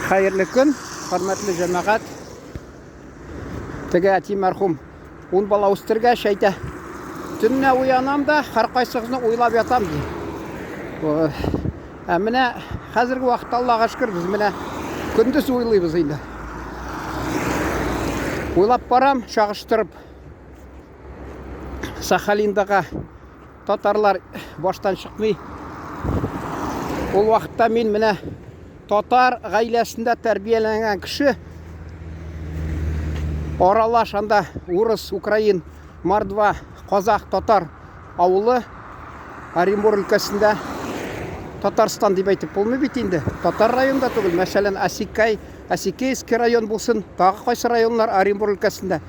Хәерле көн, хөрмәтле җәмәгать. Теге әти мәрхүм ун бала үстергәч әйтә, төнлә уянам да, һәркайсыгызны уйлап ятам ди. Ә менә хәзерге вакытта Аллага шөкер, без менә көндез уйлыйбыз инде. Уйлап барам, чагыштырып Сахалиндагы Татарлар баштан чыкмый. Ул вакытта мин менә татар гаиләсендә тәрбияләнгән кеше аралаш анда урыс, украин, мордва, казах, татар авылы Оренбур өлкәсендә Татарстан дип әйтеп булмый бит инде. Татар районында түгел. Мәсәлән, Асикай, Асикейский район булсын, тагы кайсы районнар Оренбур өлкәсендә.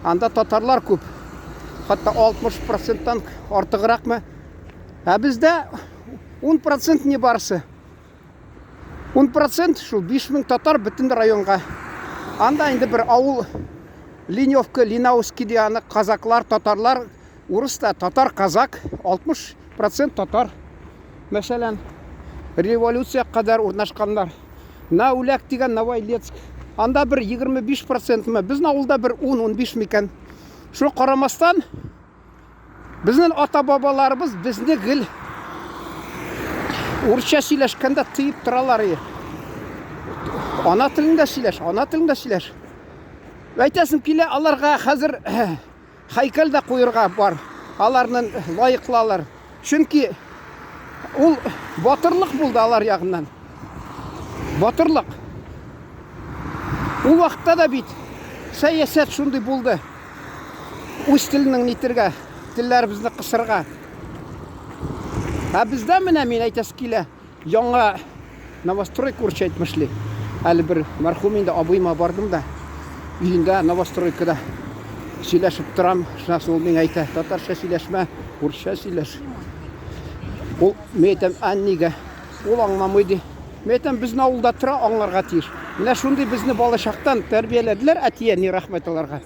Анда татарлар күп. Хәтта 60 проценттан артыгракмы? Ә бездә 10 процент не барысы. 10 процент шул 5000 татар бөтен районга. Анда инде бер авыл Леневка, Линауский ди аны казаклар, татарлар, урыс та татар, казак, 60 процент татар. Мәсәлән, революция кадәр урнашканнар. Нәүләк дигән Новоилецк. Анда бер 25 процентмы, безнең авылда бер 10-15 микән. Шуңа карамастан, безнең ата-бабаларыбыз безне гел урысча сөйләшкәндә тыеп торалар. Ана телеңдә сөйләш, ана телеңдә сөйләш. Әйтәсем килә, аларга хәзер Һәйкәл дә куерга бар. Аларның лаеклы алар. Чөнки ул батырлык булды алар ягыннан. Батырлык. Ул вакытта да бит сәясәт шундый булды. Үз теленең нитергә, телләребезне кысырга. Ә бездә менә мин әйтәсе килә, Яңа новостройка урысча әйтмешли. Әле бер мәрхүм инде абыема бардым да, өендә новостройкада сөйләшеп торам. Шуннан соң ул миңа әйтә, татарча сөйләшмә, урысча сөйләш. Ул, мин әйтәм, ә нигә? Ул аңламый ди. Мин әйтәм, безнең авылда тора, аңларга тиеш. Менә шундый безне балачактан тәрбияләделәр, әти-әни рәхмәт аларга.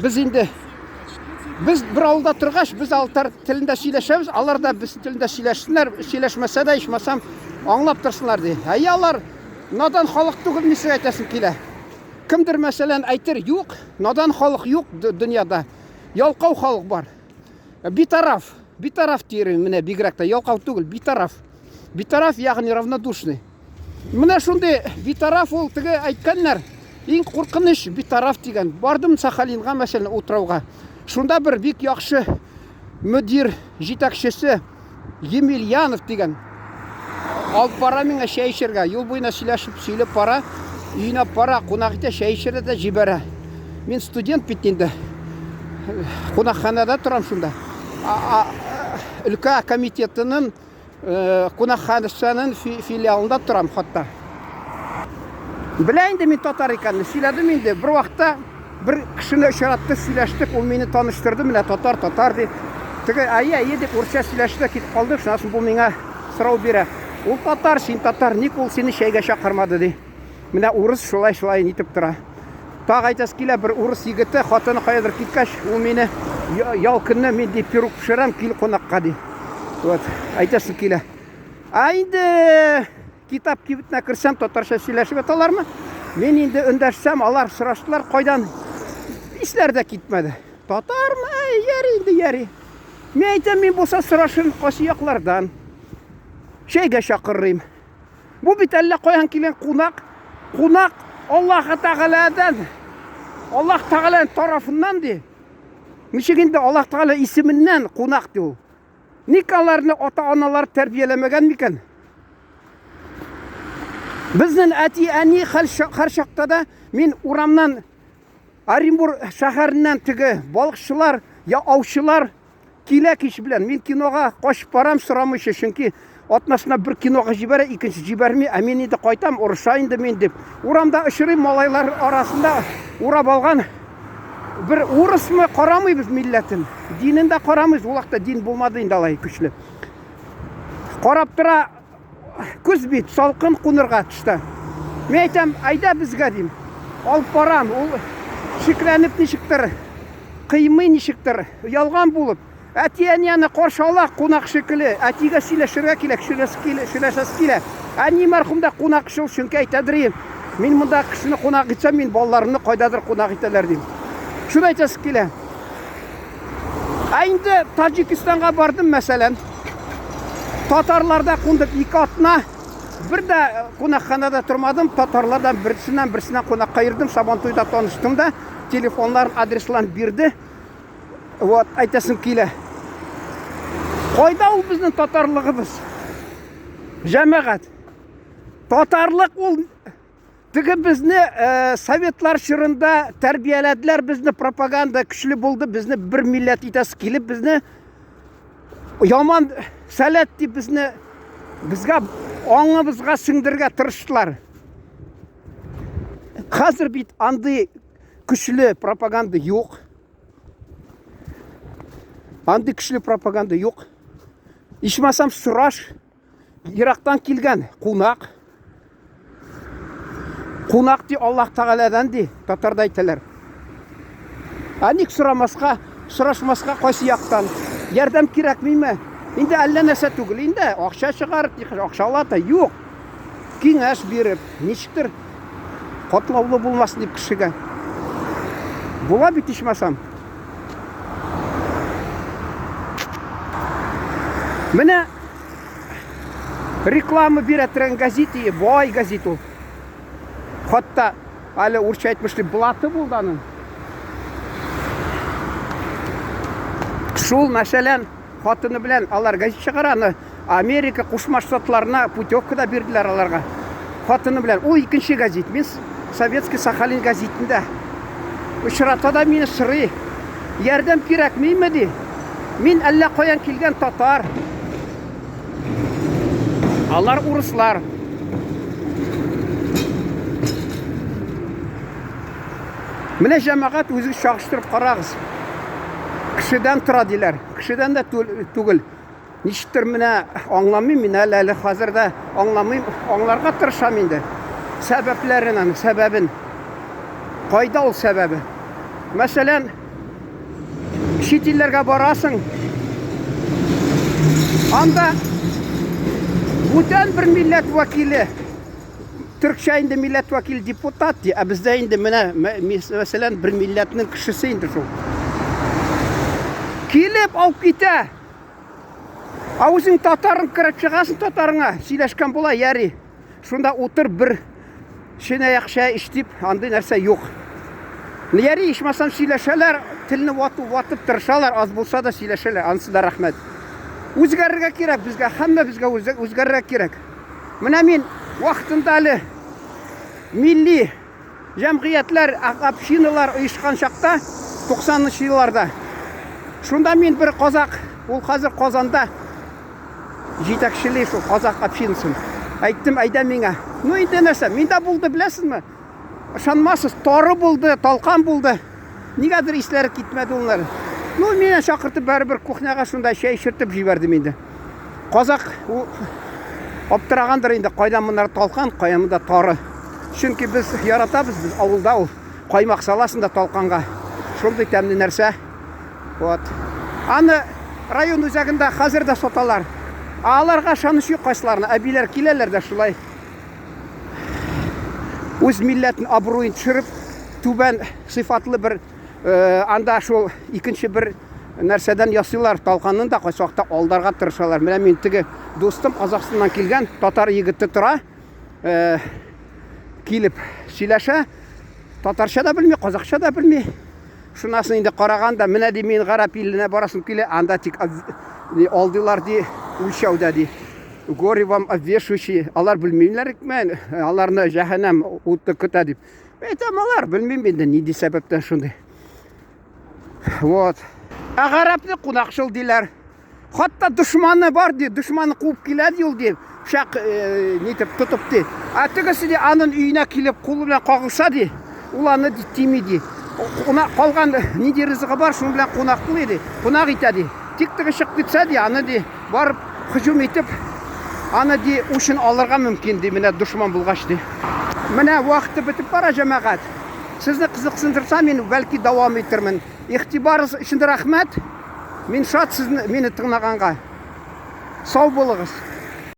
Без инде без бер авылда торгач, без алтар телендә сөйләшәбез, алар да без телендә сөйләшсеннәр, сөйләшмәсә дә ичмасам аңлап торсыннар ди. Әйе, алар надан халык түгел, мин сезгә әйтәсем килә. Кемдер мәсәлән әйтер, юк, надан халык юк дөньяда. Ялкау халык бар. Битараф, битараф диер менә бигрәк тә ялкау түгел, битараф. Битараф, ягъни равнодушный. Менә шундый битараф ул теге әйткәннәр. Иң куркыныч битараф дигән. Бардым Сахалинга, мәсәлән, утрауга. Шунда бер бик яхшы мөдир, җитәкчесе Емельянов дигән. Алып бара миңа чәй эчәргә. Юл буена сөйләшеп, сөйләп бара. Өенә бара, кунак итә, чәй эчерә дә җибәрә. Мин студент бит инде. Кунакханәдә торам шунда. Өлкә комитетының Кунакханәсенең филиалында торам хатта. Белә инде мин татар икәнне, сөйләдем инде. Бер вакытта бер кешене очратты, сөйләштек, ул мине таныштырды, менә татар, татар дип. Теге әйе, әйе дип урысча сөйләште дә китеп калды. Шуннан соң бу миңа сорау бирә. Ул татар, син татар, ник ул сине чәйгә чакырмады ди. Менә урыс шулай-шулай нитеп тора. Тагы әйтәсе килә, бер урыс егете, хатыны каядыр киткәч, ул мине ял көнне мин ди пирог пешерәм, кил кунакка ди. Вот, әйтәсе килә. Ә инде китап кибетенә керсәм, татарча сөйләшеп яталармы? Мин инде эндәшсәм, алар сораштылар, кайдан? Исләр дә китмәде. Татармы? Әй, яри инде, яри. Мин әйтәм, мин булса сорашырмын, кайсы яклардан. Чәйгә чакырырым. Бу бит әллә каян килгән кунак. Кунак Аллаһ Тәгаләдән. Аллаһ Тәгалә тарафыннан ди. Ничек инде Аллаһ Тәгалә исеменнән кунак ди ул. Ник аларны ата-аналар тәрбияләмәгән микән? Безнең әти-әни һәр чакта да мин урамнан Оренбур шәһәреннән теге балыкчылар я аучылар Килә кич белән. Мин кинога качып барам сорамыйча, чөнки атнасына бер кинога җибәрә, икенче җибәрми, ә мин инде кайтам, орыша инде мин дип. Урамда очрыйм, малайлар арасында урап алган бер урысмы, карамыйбыз милләтен. Динен дә карамыйбыз, ул вакытта дин булмады инде алай көчле. Карап тора, Көз бит, салкын кунырга төштә. Мин әйтәм, әйдә безгә дим. Алып барам. Ул шикләнеп ничектер, кыймый ничектер, ялган булып. Әти-әни аны каршы ала, кунак шикелле. Әтигә сөйләшергә килә, сөйләшәсе килә, сөйләшәсе килә. Әни мәрхүм дә кунак шул, чөнки әйтәдер, Мин монда кешене кунак итсәм, мин балаларымны кайдадыр кунак итәләр дим. Шуны әйтәсе килә. Ә инде Таҗикистанга бардым, мәсәлән. Татарларда кундык ике атна. Бер дә кунакханада тормадым. Татарлардан берсеннән берсенә кунакка йөрдем. Сабантуйда таныштым да, телефоннарын, адресларын бирде. Вот, әйтәсем килә. Кайда ул безнең татарлыгыбыз? Җәмәгать. Татарлык ул теге безне э, советлар чорында тәрбияләделәр, безне пропаганда көчле булды, безне бер милләт итәсе килеп, безне яман сәләт дип безне безгә аңыбызга сеңдерергә тырыштылар. Хәзер бит андый көчле пропаганда юк. Андый көчле пропаганда юк. Ичмасам сораш, Ерактан килгән кунак. Кунак ди Аллаһ Тәгаләдән ди, татарда әйтәләр. Ә ник сорамаска, сорашмаска кайсы яктан? Ярдәм кирәкмиме? Инде әллә нәрсә түгел инде, акча чыгарып, акча ала да юк. Киңәш биреп, ничектер катлаулы булмасын дип кешегә. Була бит ичмасам. Менә реклама бирә торган газет, бай газет ул. Хатта әле урысча әйтмешли блаты булды аның. Шул, мәсәлән, хатыны белән алар газет чыгара, аны Америка Кушма Штатларына путевка да бирделәр аларга. Хатыны белән. Ул икенче газет. Мин Советский Сахалин газетында очрата да мине сорый. Ярдәм кирәкмиме ди. Мин әллә каян килгән татар. Алар урыслар. Менә җәмәгать үзегез чагыштырып карагыз. Кешедән тора диләр. Кешедән дә түгел. Ничектер менә аңламыйм мин әле, әле хәзер дә аңламыйм, аңларга тырышам инде. Сәбәпләрен аның, сәбәбен. Кайда ул сәбәбе? Мәсәлән, чит илләргә барасың, анда бүтән бер милләт вәкиле, төркчә инде милләт вәкиле депутат ди, ә бездә инде менә, мәсәлән, бер милләтнең кешесе инде шул. Килеп алып китә. Ә үзең татарың кереп чыгасың татарыңа, сөйләшкән була, яри. Шунда утыр бер чынаяк чәй эч дип, андый нәрсә юк. Яри, ичмасам сөйләшәләр, телне ватып, ватып тырышалар, аз булса да сөйләшәләр, анысы да рәхмәт. Үзгәрергә кирәк безгә, һәммәбезгә үзгәрергә кирәк. Менә мин вакытында әле милли Җәмгыятьләр, общиналар оешкан чакта, 90 нчы елларда. Шунда мин бер казак, ул хәзер Казанда җитәкчели шул казак общинасын. Әйттем, әйдә миңа. Ну инде нәрсә, миндә булды, беләсезме? Ышанмассыз, тары булды, талкан булды. Нигәдер исләре китмәде улар. Ну, мине чакыртып барыбер кухняга шунда чәй эчертеп җибәрдем инде. Казак ул аптырагандыр инде, кайдан моннар талкан, каян монда тары. Чөнки без яратабыз, без авылда ул каймак саласың да талканга. Шундый тәмле нәрсә. Вот. Аны район үзәгендә хәзер дә саталар. Ә аларга ышаныч юк кайсыларына. Әбиләр киләләр дә шулай үз милләтен абруен төшереп, түбән сыйфатлы бер э, анда шул икенче бер нәрсәдән ясыйлар, талканын да кайсы вакытта алдарга тырышалар. Менә мин теге дустым Казахстаннан килгән татар егете тора, э, килеп сөйләшә, татарча да белми, казахча да белми. Шунасын инде караганда, менә ди мин гарәп иленә барасым килә, анда тик алдылар ди, үлчәүдә ди. Горе вам обвешивающие, алар белмиләр икмән, аларны җәһәннәм уты көтә дип. Әйтәм алар, белмим инде нинди сәбәптән шундый. Вот. Ә гарәпне кунакчыл диләр. Хатта дошманы бар ди, дошманы куып килә ди ул ди, пычак э, нитеп тотып ди. Ә тегесе ди анын өенә килеп кулы белән кагылса ди, ул аны ди тими ди. Кунак калган нинди ризыгы бар, шуның белән кунак кылый ди, кунак итә ди. Тик теге чыгып китсә ди, аны ди барып һөҗүм итеп, аны ди үчен алырга мөмкин ди, менә дошман булгач ди. Менә вакыты бетеп бара, җәмәгать. Сезне кызыксындырса, мин бәлки дәвам итермен. Игътибарыгыз өчен рәхмәт. Мин шат сезне мине тыңлаганга. Сау булыгыз.